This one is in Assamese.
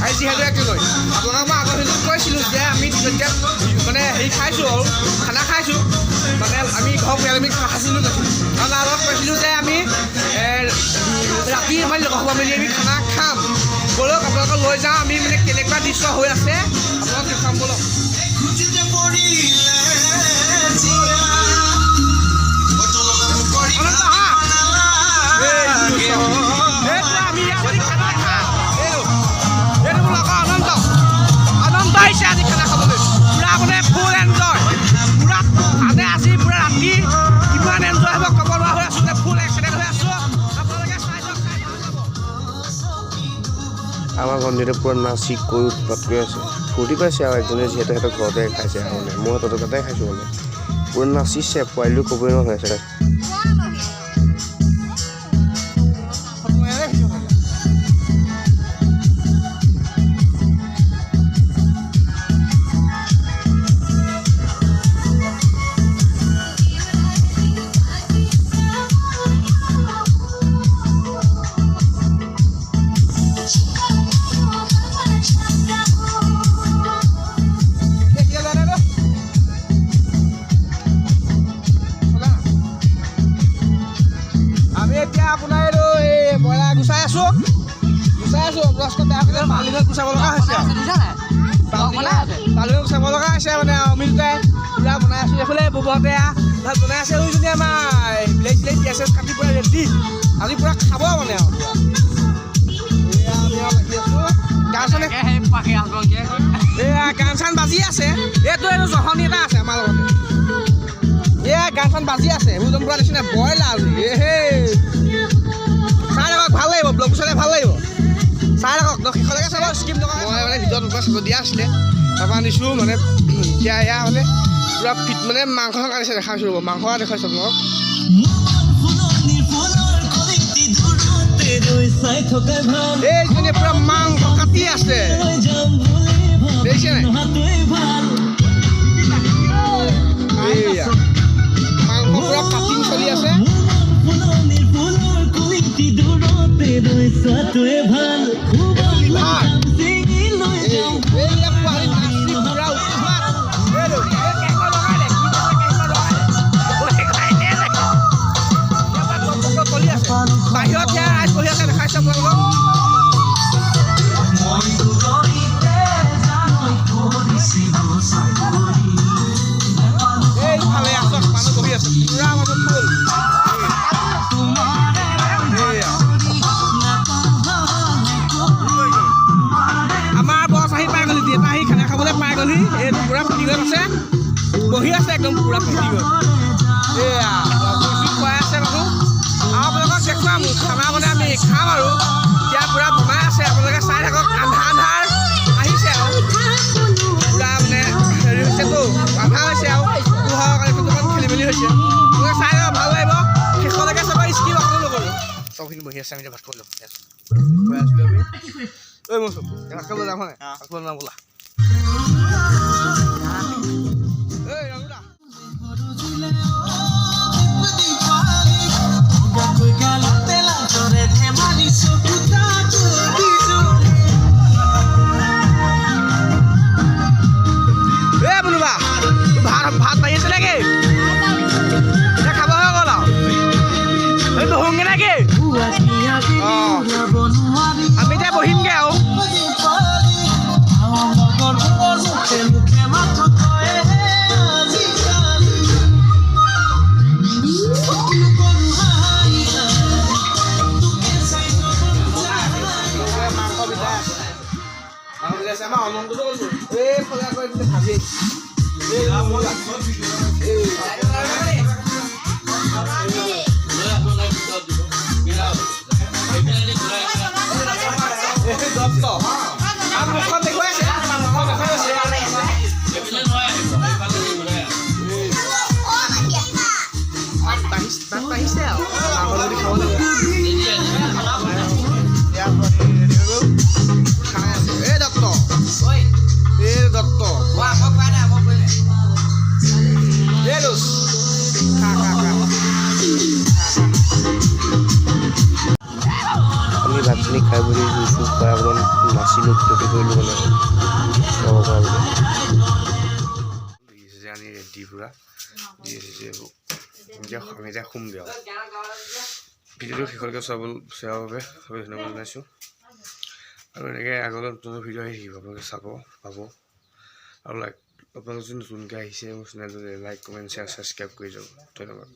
আজি যিহেতু একেলগে আপোনালোকক মই আগৰ ভিডিঅ'ত কৈছিলোঁ যে আমি যেতিয়া মানে হেৰি খাইছোঁ আৰু খানা খাইছোঁ, মানে আমি ঘৰ পৰিয়াল আমি খাইছিলোঁ নাছিলোঁ, আৰু তাৰ লগত কৈছিলোঁ যে আমি ৰাতি মানে লগৰ মিলি আমি খানা খাম। ব'লক আপোনালোকক লৈ যাওঁ, আমি মানে কেনেকুৱা দৃশ্য হৈ আছে আপোনালোকক দেখুৱাম, ব'লক। অনন্ত, আহা। এইটো আমি আজি খানা খাম। এইটো মোৰ লগৰ অনন্ত। অনন্ত আহিছে আজি খানা খাবলৈ। পূৰা মানে ফুল এনজয়, পূৰা মানে আজি পূৰা ৰাতি কিমান এনজয় হ'ব ক'ব নোৱাৰা হৈ আছোঁ, মানে ফুল এক্সাইটেড হৈ আছোঁ। আপোনালোকে চাই যাওক, চাই ভাল পাব। আমাৰ ভণ্টিহঁতে পূৰা নাচি কৰি উৎপাত কৰি আছে, ফূৰ্তি পাইছে। আৰু একজনে যিহেতু সিহঁতৰ ঘৰতে খাইছে আৰু মানে মই সিহঁতৰ তাতে খাইছোঁ, মানে পূৰা নাচিছে, পোৱালিটো ক'বই নোৱাৰা হৈ আছে। এতিয়া যোৱা নাই ন? চলা। আমি এতিয়া আপোনাৰ এইটো এই ব্ৰইলাৰ গুচাই আছোঁ, গুচাই আছোঁ। অৱস্থা বেয়া কৰিলে, বালিনত গুচাব লগা হৈছে আৰু। বালিনত গুচাব লগা হৈছে, মানে আৰু আমি দুটাই পূৰা বনাই আছোঁ। এইফালে ববহঁতে ভাত বনাই আছে। ওইজনী আমাৰ বিলাহী চিলাহী পিঁয়াজ চিয়াজ কাটি পূৰা ৰেডি, আজি পূৰা খাব মানে আৰু পূৰা। এয়া আমি আৰু লাগি আছোঁ। গান চান, এয়া গান চান বাজি আছে। এইটো জহনী এটা আছে আমাৰ লগতে। এয়া গান চান বাজি আছে, একদম পূৰা নিচিনা ব্ৰইলাৰ আজি। এহে চাই থাকক, ভাল লাগিব, ব্লগটো চালে ভাল লাগিব। চাই থাকক ন, শেষলৈকে চাব, স্কিপ নকৰাকৈ। মই মানে ভিতৰত পৰা চাব দিয়া আছিলে, তাৰপৰা আনিছোঁ। মানে এতিয়া এয়া মানে পূৰা ফিট, মানে মাংস কাটিছে, দেখাইছোঁ ৰ'ব, মাংস দেখুৱাইছোঁ আপোনালোকক। এইজনীয়ে পূৰা মাংস কাটি আছে, দেখিছে নাই? এইয়া মাংস পূৰা কাটিং চলি আছে। লিভাৰ। এইবিলাক পোৱালি নাচি পূৰা উৎপাত। এইটো, এই কেইখন লগাই দে, কি কৈছে, কেইখন লগাই দে। ঐ, খাই দে, দে। ইয়াৰ পৰা গপ গপ চলি আছে। বাহিৰত সেয়া ৰাইজ বহি আছে, দেখাইছে আপোনালোকক। এইফালে আচক মানুহ বহি আছে, পুৰা মানুহ ফুল। এইয়া। আমাৰ বছ আহি পাই গ'লি, দেউতা আহি খানা খাবলৈ পাই গ'লহি। এইটো পূৰা ফিটিঙত আছে, বহি আছে একদম পূৰা ফিটিঙত। এয়া জুই চুই খুৱাই আছে মানুহ। আৰু আপোনালোকক দেখুৱাম খানা, মানে আমি খাম আৰু এতিয়া পূৰা বনাই আছে, আপোনালোকে চাই থাকক। আন্ধাৰ আন্ধাৰ আহিছে আৰু পূৰা মানে হেৰি হৈছেতো, আন্ধাৰ হৈছে আৰু পোহৰৰ কাৰণে অকণমান খেলি মেলি হৈছে। আপোনালোকে চাই থাকক, ভাল লাগিব, শেষলৈকে চাব, স্কিপ অকণো নকৰিব। চবখিনি বহি আছে, আমি এতিয়া ভাত খাবলৈ গৈ আছিলোঁ আমি। ঐ মৌচুম, ভাত খাবলৈ যাম হয়? ভাত খাবলৈ যাম ব'লা। ঐ ৰানুদা। এ বোলোবা, ভাত ভাত বাঢ়ি আছে নেকি? এতিয়া খাব হৈ গ'ল আৰু এই বহোংগে নেকি? অঁ, আমি এতিয়া বহিমগে আৰু। মাংস বিদায় আছে, মাংস বিদায় আছে। আমাৰ অনন্তটো ক'লো, এইফালে আকৌ এইফালে ভাজি। এই ব'লা। এই এই দত্ত, আমাৰ মুখখন দেখুৱাইছে, আমাৰ মুখখন দেখুৱাইছে। ভাত বাঢ়িছে, ভাত বাঢ়িছে আৰু মাংস যদি খাব লাগিব। ইয়াৰ ৰেডি হৈ গ'ল, খাই আছে। এই দত্ত, এই দত্ত, এই দোষ। পানী খাই বৈ জুই চুই খুৱাই অকণমান নাচিলোঁ, ফূৰ্তি কৰিলোঁ মানে খাব পৰা বুলি। দি আছে আনি ৰেডি পূৰা দি আছে এইবোৰ। এতিয়া আমি এতিয়া শুমগৈ আৰু। ভিডিঅ'টো শেষলৈকে চোৱাৰ বাবে চবেই ধন্যবাদ জনাইছোঁ। আৰু এনেকৈ আগলৈ নতুন নতুন ভিডিঅ' আহি থাকিব, আপোনালোকে চাব পাব। আৰু লাইক, আপোনালোক যদি নতুনকৈ আহিছে মোৰ চেনেলটোতে, লাইক, কমেণ্ট, শ্বেয়াৰ, ছাবস্ক্ৰাইব কৰি যাব। ধন্যবাদ।